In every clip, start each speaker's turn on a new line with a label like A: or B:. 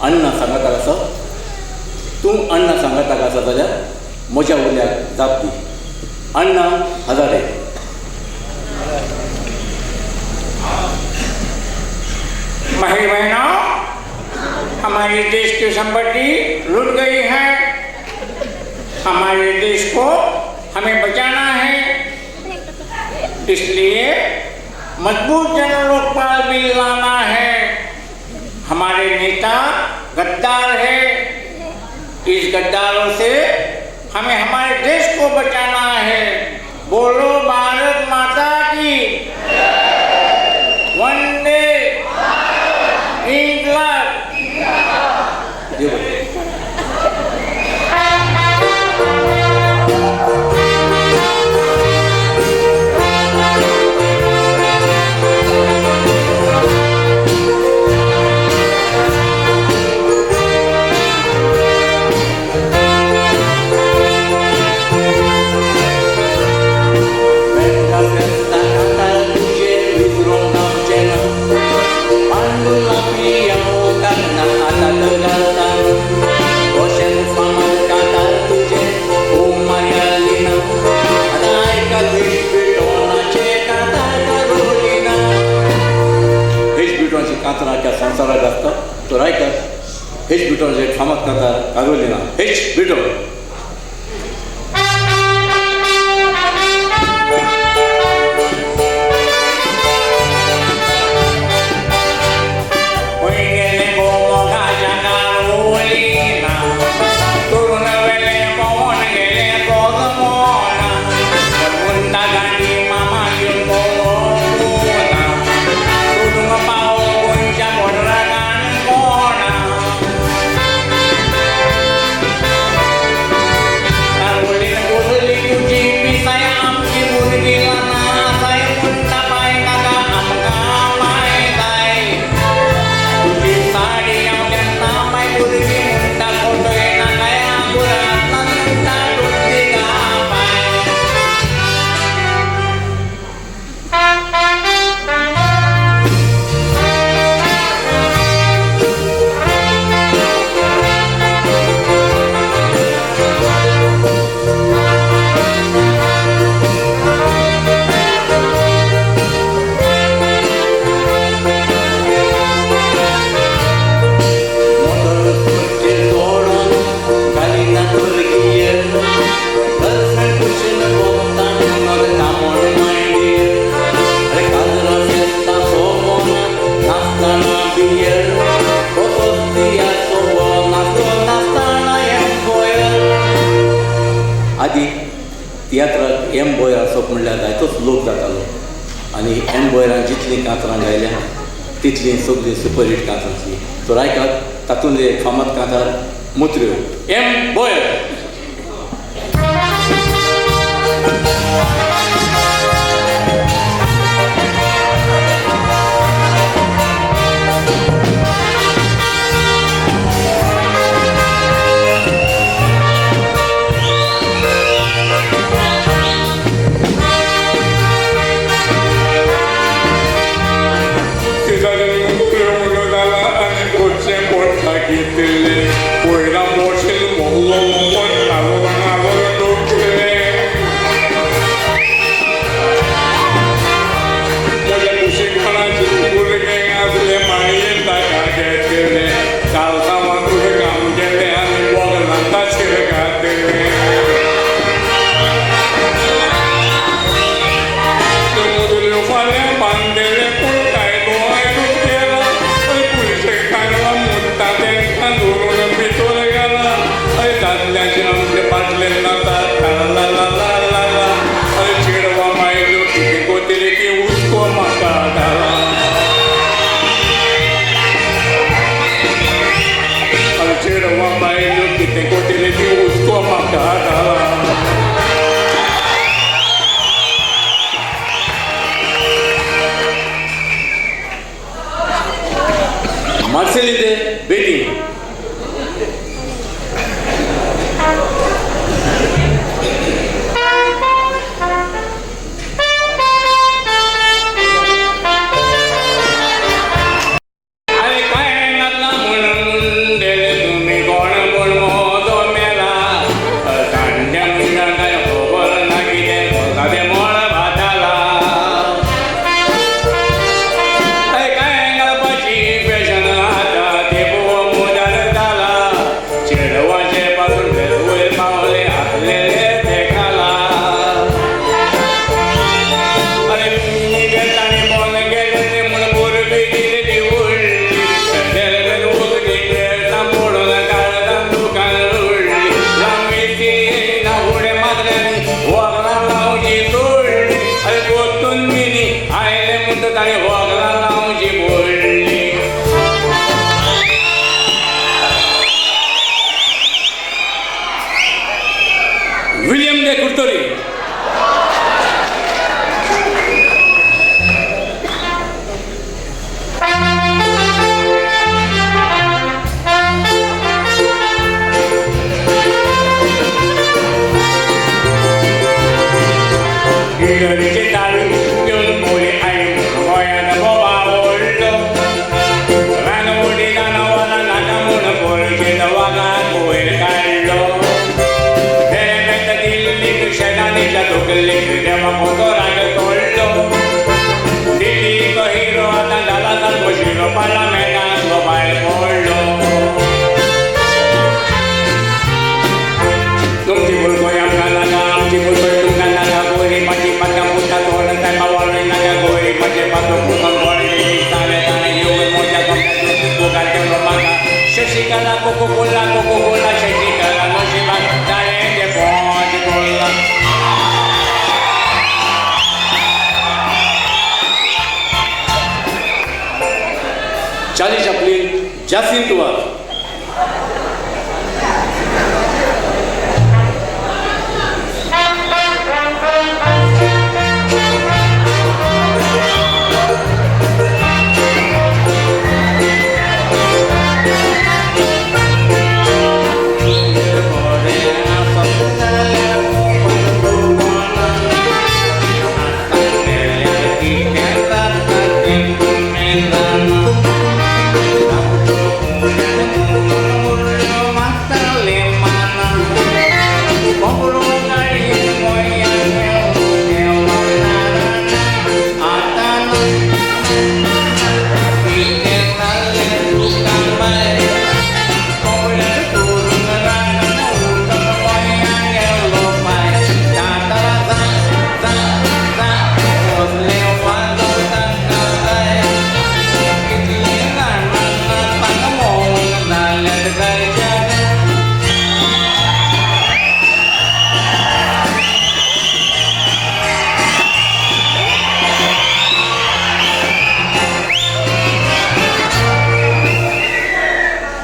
A: अण्णा सांगाताक आसा, तूं अण्णा सांगाताक आसा जाल्यार म्हज्या उल्याक जाप दी. अण्णा हजारे.
B: भाई बहनों, हमारे देश की संपत्ति लूट गई है। हमारे देश को हमें बचाना है, इसलिए मजबूत जन लोकपाल बिल लाना है। हमारे नेता गद्दार है, इस गद्दारों से हमें हमारे देश को बचाना है। बोलो भारत माता की, वंदे इंकलाब।
A: कांतराच्या संवसाराक आसता तर आयकात हेच बिटोनाचे फामाद कांतार कारोलिना. हेच बिटो. आदी तियात्राक एम बोयर आसप म्हणल्यार जायतोच लोक जातालो आनी एम बोयरान जितलीं कांतरां गायल्या तितलीं सगळीं सुपरहीट कांतरां आसलीं. तर आयकात तातूंत एक फामाद कांतार मुत्र्यो. एम बोयर.
B: Moshel,
A: विलियम दे Curtorim.
B: Coca-Cola, Coca-Cola, Shashikala, no Shiva, Dale, Cola.
A: Charlie Chaplin, Jacinto Vaz.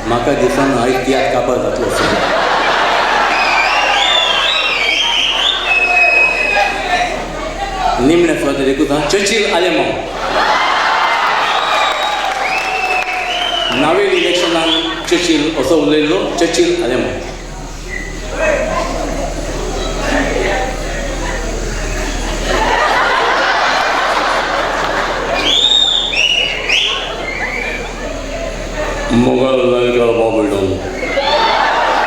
A: म्हाका दिसान आयज तियात्र काबार जातलो. निमणे सुवातेर एकूच आहा, चर्चिल आलेमांव. नावेल इलेक्शनान चर्चिल असो उलयल्लो, चर्चिल आलेमांव. मोगल लायकार बाबडो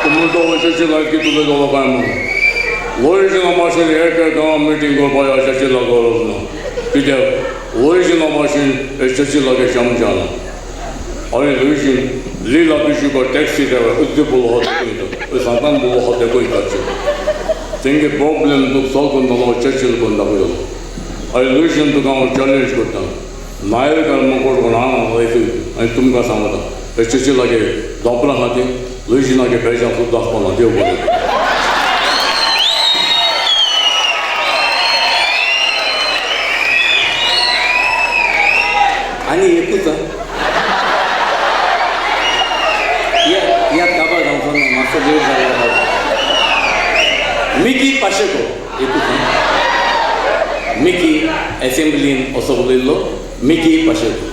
A: तुमचो चर्चिलाक कितलो गेलो काय म्हणून वयशिना भाशेन एक गांव मिटींग करपाक चर्चिला गरज ना, कित्याक वयशिना भाशेन हे चर्चिलागे चमचा ना. आनी लुईशीन लीला पिशुको टॅक्सी ड्रायवर उद्दे बोलो आहा ते सांतान बोलो आहा ते कोयताचे तेंगे प्रॉब्लेम तुका सॉल्व करून दाखलो चर्चिल करून दाखयतलो. आनी लुईशीन तुका हांव चॅलेंज करता नायकार मुकोट कोण हांव आनी तुमकां सांगता हे चर्चिलागे दोपरां खातीर लुईजिनागे बेजां सुद्दां आसपाना. देव बरें. आनी एकूच ह्या काबार जावचो ना, मातसो लेट जालो. मिकी पाशेको एकूच मिकी एसेंब्लीन असो उलयल्लो Mickey Pacheco.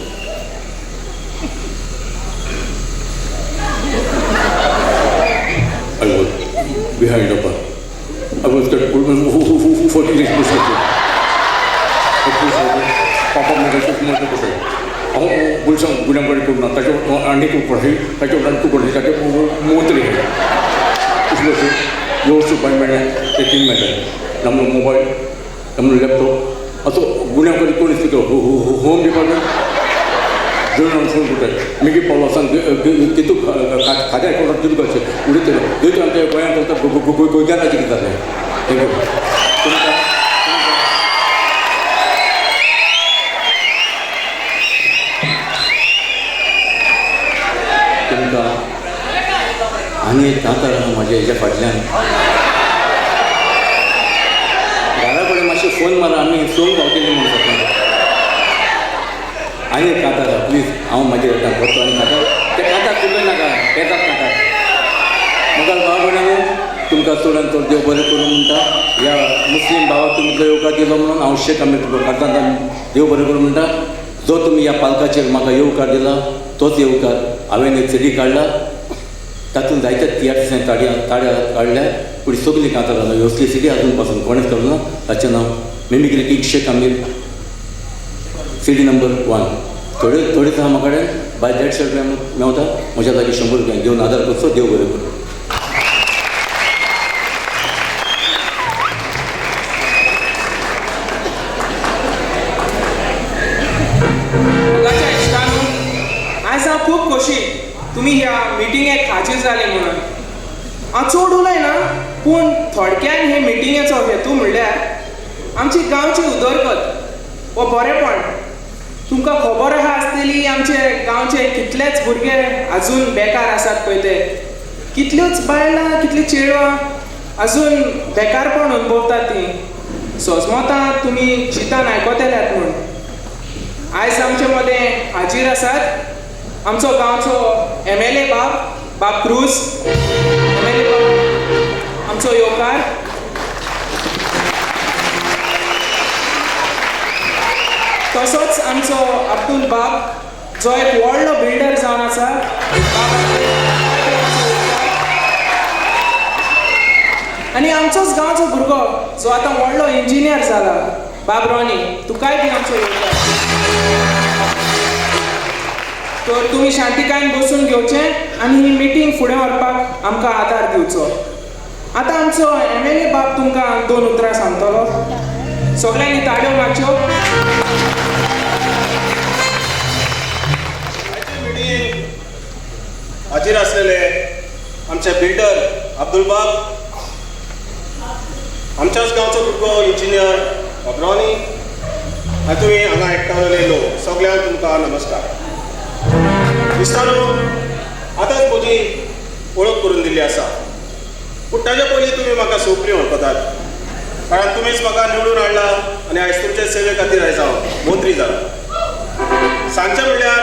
A: I was behind the bar. I was that 40 days पापा म्हज्या हांव बोलसां गुन्यांवकारी करूं ना, ताचे आनी कोण ताचे उपरांत तूं कोण ताचे मोत्री इसलो व्यवस्थित बाय मेळ्ळें ते तीन मेळटा आमलो मोबायल आमलो लॅपटॉप असो गुन्यांवकारी कोण कितें होम डिपार्टमेंट जण फोन करताय मागीर पावलो सांग तितू खात्या कोणाक तितू कशें उडयतलो दोन आमच्या गोंयांत चलता गोंयकाराचें कितें जालें तुमकां तुमकां आनी एक कांतार आहा म्हाज्या हेज्या फाटल्यान घरा कडेन मातशें फोन मारा आमी सोंग पावतली म्हणून शकता. आनी एक कांतार आहा प्लीज हांव मागीर येता करतो आनी कांतार ते कांतार चुकय नाका येतात कांतार मुखार भाव भयणांनो तुमकां तुमकां चडान चड देव बरें करूं म्हणटा. ह्या मुस्लीम भावाक तुमी इतलो येवकार दिलो म्हणून हांव शेख आमीर तुमकां देव बरें करूं म्हणटा. जो तुमी ह्या पालकाचेर म्हाका येवकार दिला तोच येवकार हांवें एक सिडी काडला, तातूंत जायते तियात्रिसांनी ताळ्या काडल्या, पूण सगळीं कांतारां असली सिडी अजून पासून कोणेच काडूं ना. ताचें नांव mimicry king Sheikh Amir, CD number 1. थोडे थोडेच आहा म्हाका कडेन, बाय 150 रुपया मेवता, म्हज्या लागीं 100 रुपया घेवन आदार करचो. देव बरें करूं.
C: मोगाच्या इश्टांनो, आयज हांव खूब खोशी तुमी ह्या मिटिंगेक हाजीर जाले म्हणून. हांव चड उलयना, पूण थोडक्यान हे मिटिंगेचो हेतू म्हणल्यार आमची गांवची उदरगत व बरेपण. तुमकां खबर आहा आसतली आमचे गांवचे कितलेच भुरगे अजून बेकार आसात पळय ते, कितल्योच बायलां कितलीं चेडवां अजून बेकारपण अनुभवतात तीं. सोजमोता तुमी चिंतान आयकतल्यात म्हूण. आयज आमचे मदें हाजीर आसात आमचो गांवचो MLA बाब, बाब क्रूज. MLA बाब आमचो येवकार. तसोच आमचो अब्दुल बाब जो एक व्हडलो बिल्डर जावन आसा, आनी आमचोच गांवचो भुरगो जो आतां व्हडलो इंजिनियर जाला, बाब रॉनी, तुकाय बी आमचो येवकार. तर तुमी शांतिकायेन बसून घेवचें आनी ही मिटींग फुडें व्हरपाक आमकां आदार दिवचो. आतां आमचो MLA बाब तुमकां 2 उतरां सांगतलो. सगळ्यांनी ताळयो मारच्यो.
D: मिटींग हाजीर आसलेले आमचे बिल्डर अब्दुल बाब, आमच्याच गांवचो भुरगो इंजिनियर अब्रॉनी, आनी तुमी हांगा एकठांवलेले लोक, सगळ्यांक तुमकां नमस्कार. इश्टानो, आतांच म्हजी वळख करून दिल्ली आसा, पूण ताज्या पयलीं तुमी म्हाका सोंपली वळखतात, कारण तुमीच म्हाका निवडून हाडला आनी आयज तुमचे सेवे खातीर आयज हांव मंत्री जाला. सांगचें म्हणल्यार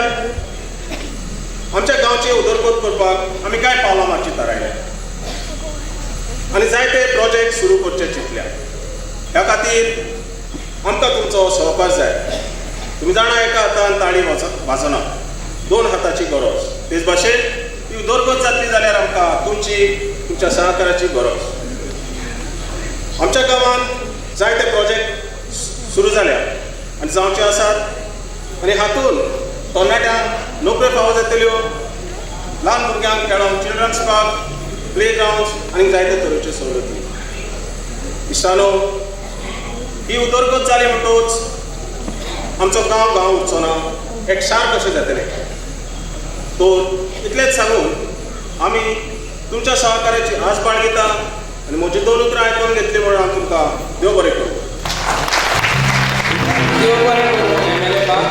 D: आमच्या गांवची उदरगत करपाक आमी कांय पावलां मारची थारायल्या आनी जायते प्रोजेक्ट सुरू करचे चिंतल्या. ह्या खातीर आमकां तुमचो सहकार जाय. तुमी जाणा, एका हातान ताळी वाजना, 2 हाताची गरज. तेच भाशेन ती उदरगत जातली जाल्यार आमकां तुमची, तुमच्या सहकाराची गरज. आमच्या गांवांत जायते प्रोजेक्ट सुरू जाल्या आनी जावचे आसात, आनी हातूंत तरणाट्यांक नोकऱ्यो फावो जातल्यो, ल्हान भुरग्यांक खेळोंक चिल्ड्रन्स पार्क, प्ले ग्रावंड्स आनी जायते तरेच्यो सवलती. इश्टानो, ही उदरगत जाली म्हणटकूच आमचो गांव गांव उरचो ना, एक शार कशें जातलें. तर इतलेंच सांगून आमी तुमच्या सहकार्याची आस बाळगिता आनी म्हजी 2 उतरां आयकून घेतली म्हणून हांव तुमकां देव बरें करूं.
C: देव बरें करूं MLA बाब.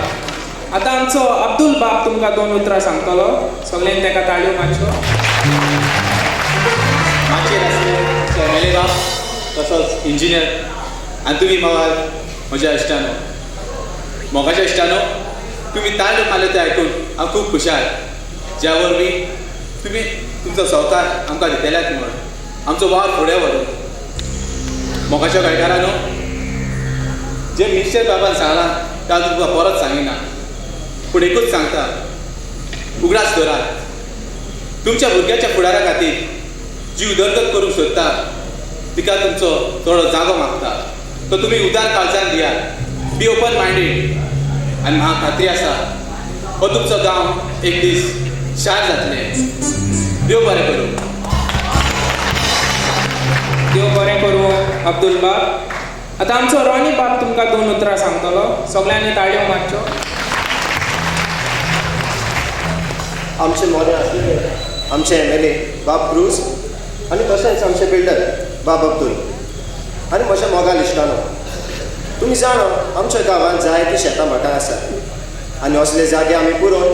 C: आतां आमचो अब्दुल बाब तुमकां 2 उतरां सांगतलो. सगळ्यांनी ताका ताळयो मारच्यो.
E: माचयेर आसले MLA बाब, तसोच इंजिनियर, आनी तुमी म्हाका म्हज्या इश्टानो, मोगाच्या इश्टानो, तुमी ताळयो मारल्यो तें आयकून हांव खूब खुशाल, ज्या वरवीं तुमी तुमचो सहकार आमकां दितल्यात म्हणून आमचो वावर फुडें व्हरूं. मोगाच्या गोंयकारांनो, जे मिनिस्टर बाबान सांगलां तें हांव तुमकां परत सांगिना, पूण एकूच सांगता, उगडास दवरात, तुमच्या भुरग्याच्या फुडारा खातीर जी उदरगत करूंक सोदता तिका तुमचो थोडो जागो मागता, तो तुमी उदार काळजान दियात. बी ओपन मायंडेड, आनी म्हाका खात्री आसा हो तुमचो गांव एक दीस शार जातलें. देव बरें करूं.
C: देव बरें करूं अब्दुल बाब. आतां आमचो रॉनी बाब तुमकां 2 उतरां सांगतलो. सगळ्यांनी ताळयो मारच्यो.
F: आमचे मोरे आसलेले आमचे MLA बाब क्रूज आनी तशेंच आमचे बिल्डर बाब अब्दुल आनी म्हज्या मोगाल इश्टानो, तुमी जाणा आमच्या गांवांत जायतीं शेतां भाटां आसात आनी असले जागे आमी पुरोवन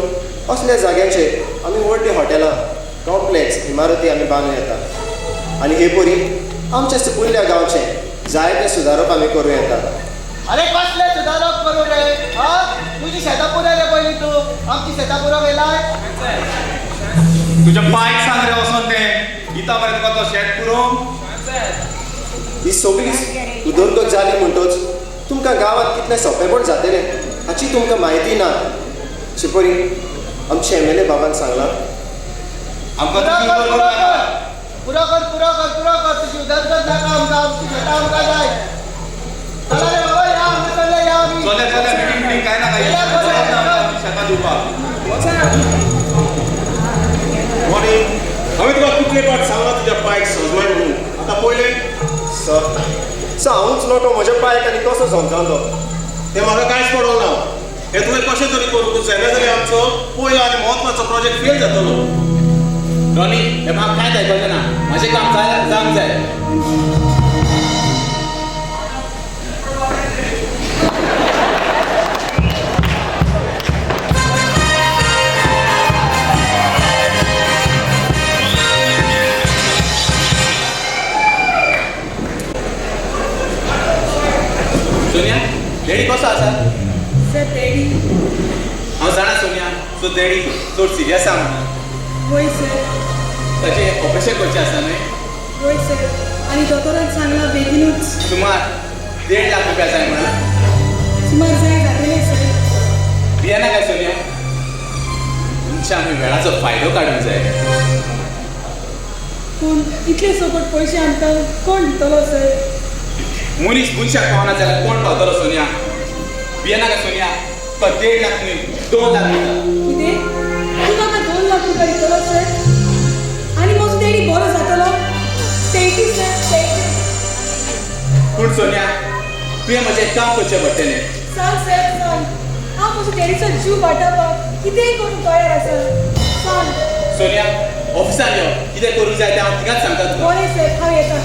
F: असल्या जाग्यांचेर आमी व्हडलीं हॉटेलां, कॉम्प्लेक्स, इमारती आमी बांदूं येता आनी हे परी आमच्या सुपुल्ल्या गांवचें जायतें सुदारप आमी करूं येता.
G: अरे कसले सुदारप करूं रे? हा, तुजी शेतां पुरय रे पयलीं, तूं आमची शेतां पुरोवंक येयलाय?
H: तुज्या पायक सांग रे वचोन तें दिता मरे तुका तो शेत पुरोवंक.
F: ही सगळी उदरगत जाली म्हणटच तुमकां गांवांत कितलें सोंपेपण जातलें हाची तुमकां म्हायती ना. शिपरी आमचे एम एल ए बाबान सांगलां
E: आमकां
G: पुरो कर पुरो कर पुरो कर तुजी उदरगत नाका आमकां, आमची शेतां आमकां जाय. चला रे बाबा या आमी चल्ले या आमी.
E: चले चले मिटींग मिटींग काय ना काय शेतां दिवपाक.
D: मॉर्निंग. हांवें तुका कितले पाट सांगलां तुज्या पायक सजमाय म्हणून, आतां पयलें
F: सर सर हांवूच नटो म्हज्या पायक आनी कसो समजालो
D: तें म्हाका कांयच पडोंक ना. हें तुवें कशें तरी करूंक जाय, नाजाल्यार आमचो पयलो आनी म्हत्वाचो प्रोजेक्ट फेल जातलो.
E: रॉनी हें म्हाका कांयच आयकलें ना, म्हाजें काम जावंक जाय. सोनिया, डॅडी कसो आसा?
H: सर डॅडी
E: हांव जाणा सोनिया, सो डॅडी चड सिरियस आसा म्हणून.
H: वय सर.
E: ताचें ऑपरेशन करचें आसा न्हय?
H: वय सर, आनी दोतोरान सांगलां बेगिनूच.
E: सुमार 1.5 लाख रुपया जाय म्हणून.
H: सुमार जाय जातलें सर.
E: भियेना काय सोनिया, तुमच्या आमी वेळाचो फायदो काडूंक जाय.
H: पूण इतले सोबत पयशे आमकां कोण दितलो सर?
E: मनीस मनशाक पावना जाल्यार कोण पावतलो सोनिया? भियेना काय सोनिया, तुका 1.5 लाख न्हय 2 लाख दिता.
H: कितें? तूं म्हाका 2 लाख रुपया दितलो सर? आनी म्हजो डॅडी बरो जातलो? Thank you sir, thank you.
E: पूण सोनिया, तुवें म्हजें काम करचें पडटलें.
H: सांग सर सांग, हांव म्हजो डॅडीचो जीव वाटावपाक कितेंय करूंक तयार आसा. सांग.
E: सोनिया, ऑफिसान यो, कितें करूंक जाय तें हांव थिंगाच सांगता तुका.
H: बरें सर, हांव येता.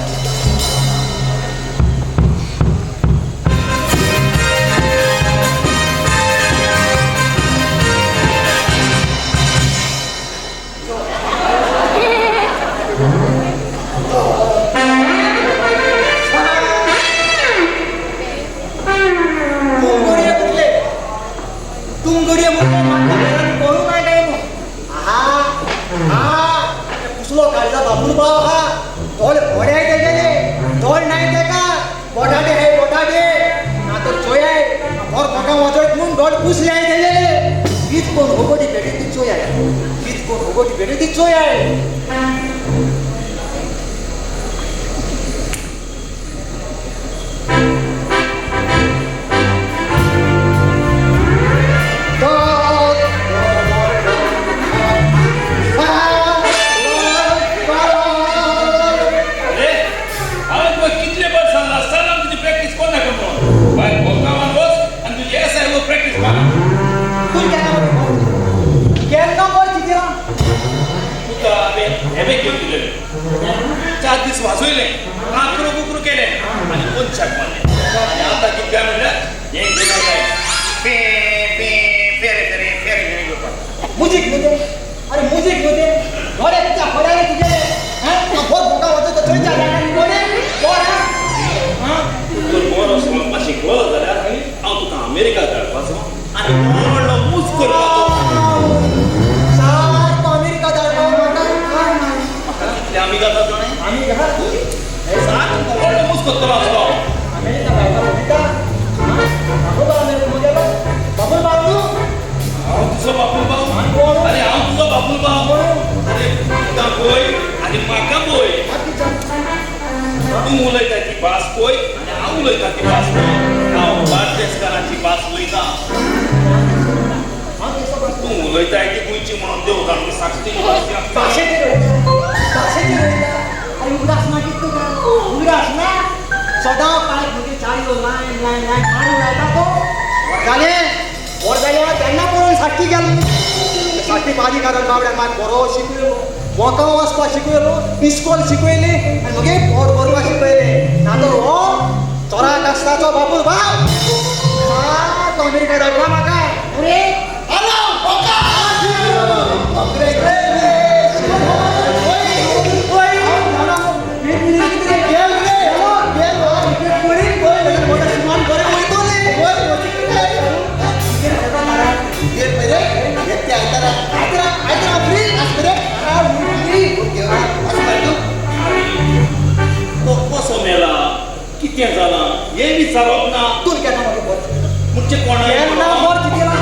I: कितें जालां हें विचारप ना.
G: तूं केन्ना मागीर बरें
I: म्हणजे कोणा
G: केन्ना बरें कितें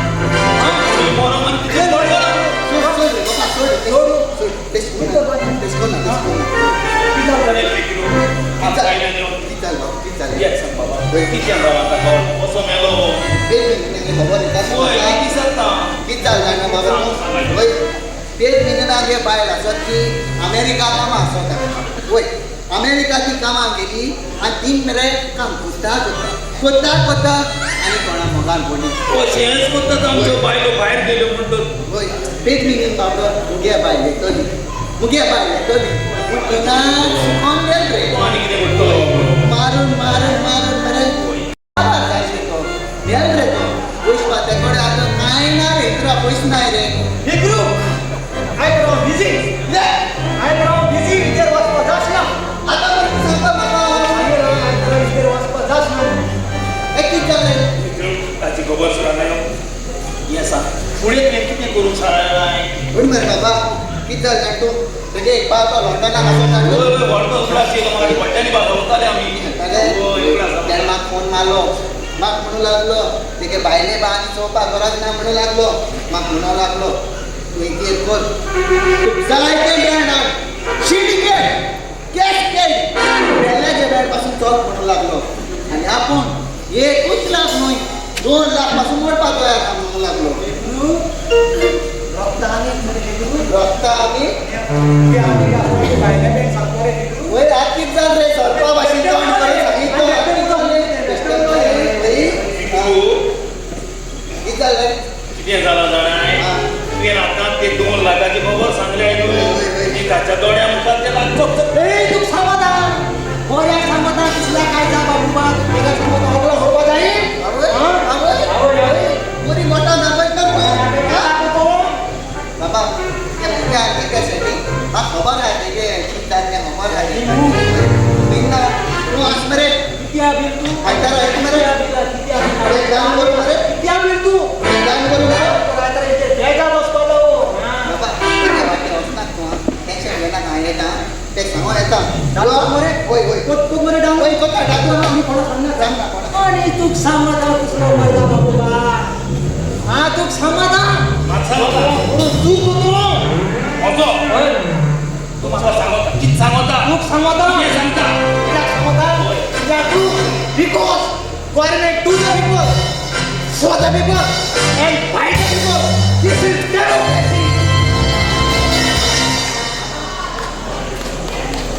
G: बायल आसत ती अमेरिका कामां आसता. वय अमेरिका ती कामां गेली आनी ती मरे काम कोत्ता कोत्ता कोत्ता कोत्ता आनी कोणा मोगान पडली.
I: अशेंच कोत्तात आमच्यो बायलो भायर गेल्यो म्हणटच.
G: वय पेट मिनीन बाबडो मुगे बायल येतली मुगे बायल येतली पूण तिनाक सुकोन गेल रे.
I: आनी कितें करतलो
G: मारून मारून मारून मरे जाय तो मेल रे तो पयस पाते कडेन आतां कांय ना रे इतलो पयस नाय रे.
I: ताची खबर सुद्दां हें सांग फुडें तुवें कितें करूंक सांगलां.
G: पूण मरे बाबा कितें जालें जाण तूं तुगे एक बाबा लंडनाक आसो जाण
I: वय वय व्हडलो उगडास येयलो म्हाका व्हडल्यांनी बागवताले आमी.
G: तेणें म्हाका फोन मारलो म्हाका म्हणूं लागलो तेगे बायले बा आनी चोवपाक गरज ना म्हणूं लागलो. म्हाका म्हणूं लागलो तूं एक कर जायते बेण हाड सिंडिकेट कॅश कॅश बेल्याचे बेड पासून चोक म्हणूं लागलो. आनी आपूण 1 लाख न्हय 2 लाख पासून मोडपाक तयार आसा म्हणूं लागलो. रक्ता आमी वयर हात कितें जालें रे सरपा भाशेन तोंड करून सांगितलो. कितें जालें
I: कितें जालां जाणा तुवें आतां ते 2 लाखाची खबर सांगल्या न्हू ताच्या दोळ्या मुखार ते लागचो.
G: तुका सांगता बऱ्या सांगता दुसऱ्या काय जा बाबा तुका सांगता सगळो होडपा जाय. बरी मोठा दाखयता तूं बाबा. तेगे सेटींग म्हाका खबर आहा तेगे कितें जालें तें खबर आहा. बील ना तूं आस मरे आयतारा येता मरे डावन करूं मरे तूं डावन करूं मरे बाबा. तेगे वाटे वचनाक तूं टेंशन घेनाका. हांव येता ते सांगो येता मरे. वय वय तूं मरे डावन वय कोता डाकलो आनी कोणा सांगना सांगना कोणा.
J: आनी तुका सांगता दुसरो मरता बाबा. हां तुका सांगता
I: तूं कोतो म्हजो तूं म्हाका सांगता कितें सांगता
J: तुका सांगता
I: कितें सांगता
J: कित्याक सांगता कित्याक तूं because government to the people for the people.